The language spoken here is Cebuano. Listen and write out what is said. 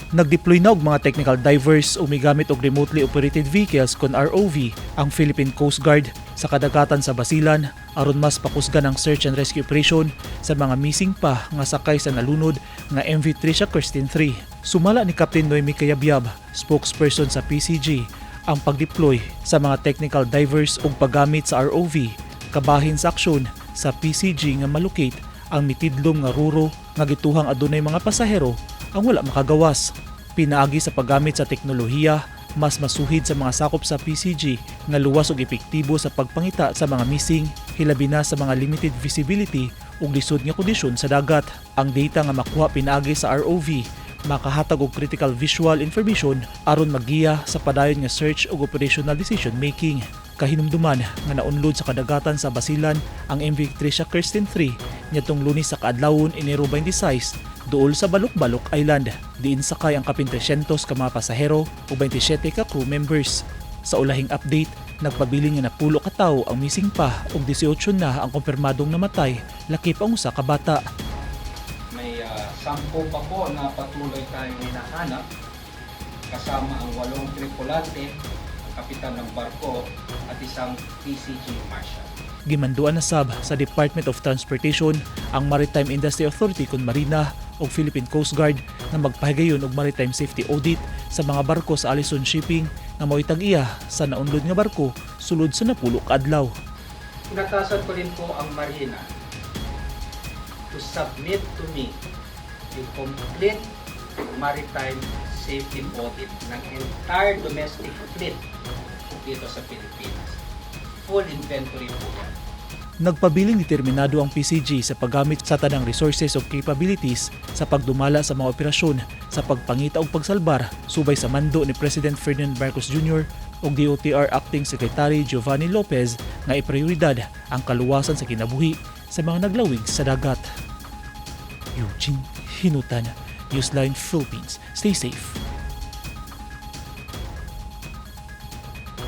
Nagdeploy na og mga technical divers o migamit og remotely operated vehicles kon ROV ang Philippine Coast Guard sa kadagatan sa Basilan aron mas pakusgan ang search and rescue operation sa mga missing pa nga sakay sa nalunod nga MV Trisha Kerstin 3. Sumala ni Captain Noemi Cayabyab, spokesperson sa PCG, ang pagdeploy sa mga technical divers ug paggamit sa ROV kabahin sa aksyon sa PCG nga malocate ang mitidlom nga ruro nga gituhang adunay mga pasahero ang wala makagawas. Pinaagi sa paggamit sa teknolohiya, mas masuhid sa mga sakop sa PCG nga luwas ug epektibo sa pagpangita sa mga missing, hilabi na sa mga limited visibility ug lisod nga kondisyon sa dagat. Ang data nga makuha pinaagi sa ROV makahatag og critical visual information aron magiya sa padayon nga search ug operational decision making. Kahinumduman nga naunlod sa kadagatan sa Basilan ang MV Trisha Kerstin 3 niadtong Lunes sa kaadlawon, Enero 26, duol sa Balok-Balok Island. Diin sakay ang kapin 300 ka mga pasahero ug 27 ka crew members. Sa ulahing update, nagpabilin nga 10 ka tawo ang missing pa ug 18 na ang kumpirmadong namatay, lakip ang usa ka bata. May 10 pa po na patuloy tayong hinahanap kasama ang walong tripulante, ang kapitan ng barko at isang PCG marshal. Gimanduan na sab sa Department of Transportation ang Maritime Industry Authority kon Marina ug Philippine Coast Guard nga magpahigayon og maritime safety audit sa mga barko sa Aleson Shipping nga mao'y tag-iya sa naunlod nga barko sulod sa 10 ka adlaw. Inatasan ko rin po ang Marina to submit to me the complete maritime safety audit ng entire domestic fleet dito sa Pilipinas. Full inventory po yan. Nagpabiling determinado ang PCG sa paggamit sa tanang resources ug capabilities sa pagdumala sa mga operasyon sa pagpangita ug pagsalbar subay sa mando ni President Ferdinand Marcos Jr. ug DOTR Acting Secretary Giovanni Lopez nga iprioridad ang kaluwasan sa kinabuhi sa mga naglawig sa dagat. Eugene Hinutan, Newsline Philippines. Stay safe.